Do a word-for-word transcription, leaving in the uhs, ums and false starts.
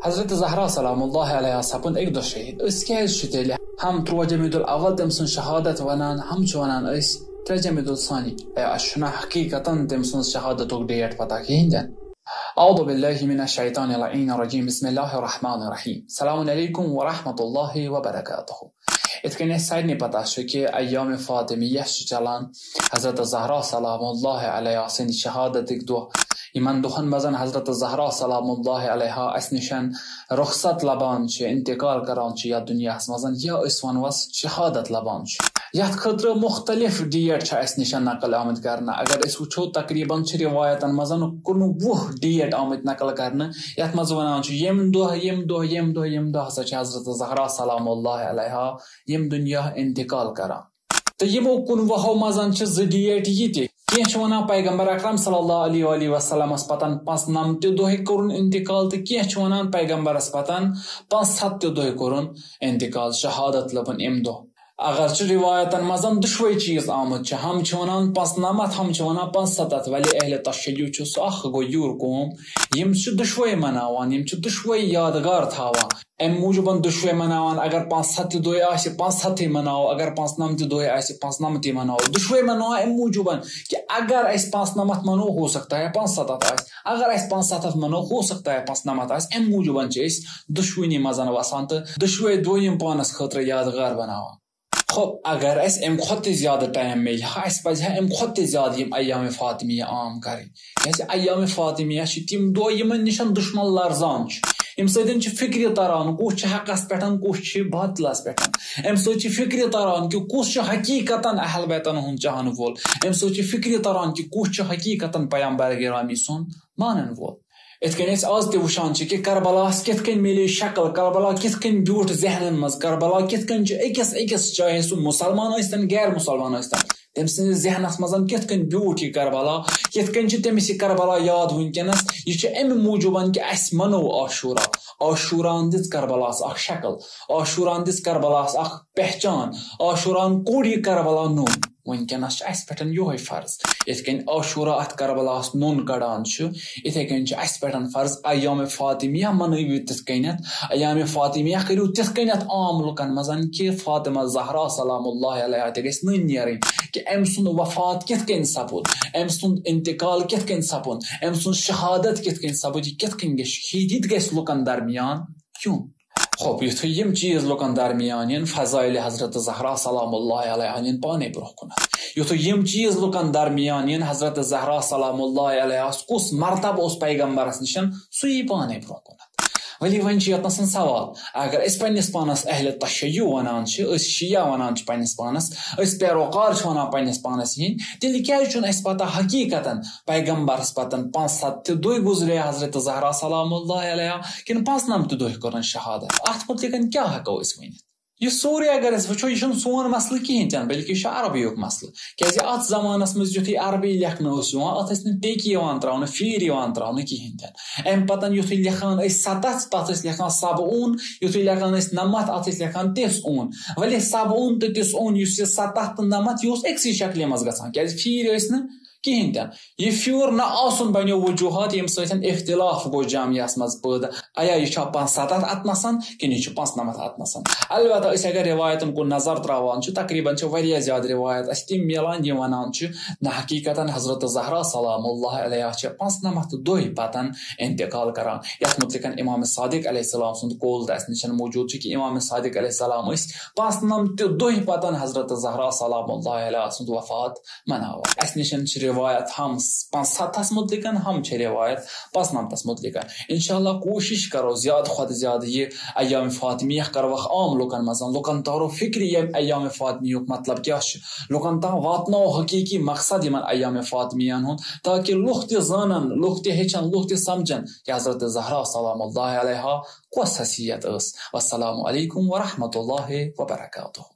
حضرت زہرا سلام اللہ علیہ سپُد اکہِ دۄہ شہید۔ أسۍ کیازِ چھِ تیٚلہِ ہم ترٛوہ جمیدی الاول تٔمۍ سٕنٛز شہادت ونان، ہم چھِ ونان أسۍ ترٛےٚ جمیدی الثانی؟ اے، اَسہِ چھُنہ حقیقتاً تٔمۍ سٕنٛز شہادتُک ڈیٹ پتہ کِہیٖنۍ تہِ نہٕ۔ اعوذ باللہ من الشیطان اللعین الرجیم، بسم اللہ الرحمن الرحیم، السلام علیکم ورحمۃ اللہ وبرکاتہ۔ یِتھ کٔنۍ اَسہِ سارنٕے پتہ چھُ کہِ ایام فاطمیہ چھِ چلان حضرت زہرا سلام اللہ علیہ سٕنٛدِ شہادتٕکۍ دۄہ۔ یِمن دۄہن منٛز حضرت زہرا سلام اللہ علیہ اَسہِ نِش رخصت لبان چھِ، انتقال کران چھِ یتھ دُنیاہس منٛز، یا أسۍ ونوس شہادت لبان چھِ۔ یتھ خٲطرٕ مختلف ڈیٹ چھِ اَسہِ نِش نقل آمٕتۍ کرنہٕ۔ اگر أسۍ وٕچھو، تقریباً چھِ روایتن منٛز کُنوُہ ڈیٹ آمٕتۍ نقل کرنہٕ، یتھ منٛز ونان چھُ، ییٚمہِ دۄہ، ییٚمہِ دۄہ، ییٚمہِ دۄہ، ییٚمہِ دۄہ ہسا چھِ حضرت زہرا سلام اللہ علیہ ییٚمہِ دُنیا انتقال کران۔ تہٕ یِمو کُنوُہو منٛز چھِ زٕ ڈیٹ یہِ تہِ، کینٛہہ چھِ ونان پیغمبر اکرم صلی اللہ علیہ وآلہ وسلمس پتن پانٛژنمتہِ دۄہہِ کوٚرُن انتقال، تہٕ کینٛہہ چھِ ونان پیغمبرس پتن پانٛژستتہِ دۄہہِ کوٚرُن انتقال، شہادت لبُن امہِ دۄہ۔ اگر چھِ روایتن منٛز دُشوے چیٖز آمٕتۍ چھِ، ہم چھِ ونان پانٛژنمتھ، ہم چھِ ونان پانٛژستتھ، ولی اہل تشیع چھُ سُہ اکھ گوٚو یوٗر قوم، یِم چھِ دُشوے مناوان، یِم چھِ دُشوے یادگار تھاوان۔ امہِ موٗجوٗبن دُشوے مناوان، اگر پانٛژستتہِ دۄہہِ آسہِ، پانٛژستتھٕے مناوو، اگر پانٛژنمتہِ دۄہہِ آسہِ، پانٛژنمتھٕے مناوو۔ دُشوے مناوان امہِ موٗجوٗبن کہِ اگر اسہِ پانٛژنمتھ منو، ہو سکتا ہے پانٛژستتھ آسہِ، اگر اسہِ پانٛژستتھ منو، ہو سکتا ہے پانٛژنمتھ آسہِ۔ امہِ موٗجوٗبن چھِ أسۍ دُشوٕنی منٛز وسان تہٕ دُشوے دۄہ یِم پانس خٲطرٕ یادگار بناوان۔ خب، اگر اسہِ امہِ کھۄتہٕ تہِ زیادٕ ٹایم میلہِ ہا، اسہِ پزِ ہا امہِ کھۄتہٕ تہِ زیادٕ یِم ایام فاطمیہ عام کرٕنۍ۔ کیازِ ایام فاطمیہ چھِ تِم دۄہ، یِمن نِش دُشمن لرزان چھُ، ییٚمہِ سۭتۍ چھِ فکرِ تران، کُس چھُ حقس پٮ۪ٹھ، کُس چھُ باطلس پٮ۪ٹھ۔ امہِ سۭتۍ چھِ فکرِ تران کہِ کُس چھُ حقیقتاً اہل بیتن ہُنٛد چاہن وول، امہِ سۭتۍ چھِ فکرِ تران کہِ کُس چھُ حقیقتاً پیغمبر گرامی سُنٛد مانن وول۔ یِتھ کٔنۍ أسۍ آز تہِ وٕچھان چھِ کہِ کربلاہس کِتھ کٔنۍ میلے شکل، کربلا کِتھ کٔنۍ بیوٗٹھ ذہنن منٛز، کربلا کِتھ کٔنۍ چھُ أکِس أکِس، چاہے سُہ مُسلمان ٲسۍتن، غیر مُسلمان ٲسۍتن، تٔمۍ سٕنٛدِس ذہنس منٛز کِتھ کٔنۍ بیوٗٹھ یہِ کربلا، کِتھ کٔنۍ چھِ تٔمِس یہِ کربلا یاد وٕنکیٚنس۔ یہِ چھُ امہِ موٗجوٗبن کہِ اسہِ منوو عاشورہ۔ عاشوراہن دِژ کربلاہس اکھ شکل، عاشوراہن دِژ کربلاہس اکھ پہچان، عاشوراہن کوٚڑ یہِ کربلا نوٚن۔ وٕنکیٚنس چھُ اسہِ پٮ۪ٹھ یِہوٚے فرض، یِتھ کٔنۍ عاشورہ اتھ کربلاہس نوٚن کڑان چھُ، یِتھے کٔنۍ چھُ اسہِ پٮ۪ٹھ فرض ایام فاطمیہ منٲوِو تِتھ کٔنٮ۪تھ، ایام فاطمیہ کٔرِو تِتھ کٔنٮ۪تھ عام لُکن منٛز کہِ فاطمہ زہرا سلام اللہ علیہا تہِ گژھِ نٔنۍ نیرٕنۍ کہِ أمۍ سُنٛد وفات کِتھ کٔنۍ سپُد، أمۍ سُنٛد انتقال کِتھ کٔنۍ سپُد، أمۍ سُنٛد شہادت کِتھ کٔنۍ سپُد، یہِ کِتھ کٔنۍ گژھِ شہید، یہِ تہِ گژھِ لُکن درمیان کیوں؟ خب، یُتھُے یِم چیٖز لُکن درمیان یِن، فضائل حضرت زہرا سلام اللہ علیہا یِن پانے برونٛہہ کُنتھ۔ یُتھُے یِم چیٖز لُکن درمیان یِن، حضرت زہرا سلام اللہ علیہس کُس مرتبہٕ اوس پیغمبرس نِش، سُہ یی پانے برونٛہہ کُنتھ۔ ولی وۄنۍ چھُ ییٚتنس سوال، اگر أسۍ پننِس پانس اہل تشیع ونان چھِ، أسۍ شیعہ ونان چھِ پننِس پانس، أسۍ پیروکار چھِ ونان پننِس پانس یِہِنٛدۍ، تیٚلہِ کیازِ چھُنہٕ اَسہِ پتہ حقیقتاً پیغمبرس پتن پانٛژستتھ تہِ دۄہہِ گُزرے حضرت زہرا سلام اللہ علیہا کِنہٕ پانٛژنمتھ تہِ دۄہہِ کٔرٕن شہادت؟ اتھ متعلق کیٛاہ ہٮ۪کو أسۍ ؤنِتھ؟ یہِ سورُے اگر أسۍ وٕچھو، یہِ چھُنہٕ سون مسلہٕ کِہیٖنۍ تہِ نہٕ، بلکہِ یہِ چھُ عربیُک مسلہٕ۔ کیازِ اتھ زمانس منٛز یُتھُے عربی لیکھنہٕ اوس یِوان، اتھ ٲسۍ نہٕ ٹیٚکۍ یِوان تراونہٕ، فیٖر یِوان تراونہٕ کِہیٖنۍ تہِ نہٕ۔ امہِ پتن یُتھُے لیکھان ٲسۍ ستتھ، تتھ ٲسۍ لیکھان سبعون، یُتھُے لیکھان ٲسۍ نمتھ، اتھ ٲسۍ لیکھان تسعون۔ ولی سبعون تہٕ تسعون، یُس یہِ ستتھ تہٕ نمتھ، یہِ اوس أکسٕے شکلہِ منٛز گژھان، کیازِ فیٖر ٲسۍ نہٕ کِہیٖنۍ تہِ نہٕ۔ یہِ فیٖر نہ آسُن بنیو وجوہات، ییٚمہِ سۭتۍ اختلاف گوٚو جامعس منٛز پٲدٕ۔ آیا یہِ چھا پانٛژستتھ اتنسن کِنہٕ یہِ چھُ پانٛژنمتھ اتنسن؟ البتہ أسۍ اگر رِوایتن کُن نظر تراوان چھِ، تقریباً چھِ واریاہ زیادٕ رِوایت اَسہِ تِم میلان، یِم ونان چھِ، نہ، حقیقتاً حضرت زہرا سلام اللہ علیہا چھِ پانٛژنمتھ دۄہہِ پتن انتقال کران۔ یتھ متعلق امام صادق علیہ السلام سُنٛد قول تہِ اَسہِ نِش موجود چھُ کہِ امام صادق علیہ السلام ٲسۍ پانٛژنمتھ دۄہہِ پتن حضرت زہرا سلام اللہ علیہا سُنٛد وفات مناوان۔ اَسہِ نِش چھِ رِوایت ہم پانٛژستتھس متعلق، ہم چھِ رِوایت پانٛژنمتھس متعلق۔ انشاءاللہ کوٗشِش کرو زیادٕ کھۄتہٕ زیادٕ یہِ ایام فاطمیہ کروکھ عام لُکن منٛز، لُکن تارو فکرِ ییٚمہِ ایام فاطمیہُک مطلب کیٛاہ چھُ، لُکن تام واتناوو حقیٖقی مقصد یِمن ایام فاطمیہن ہُنٛد، تاکہِ لُکھ تہِ زانن، لُکھ تہِ ہیٚچھن، لُکھ تہِ سمجھن کہِ حضرت زہرا سلام اللہ علیہا کۄس خاصیت ٲس۔ والسلام علیکم ورحمۃ اللہ وبرکاتہ۔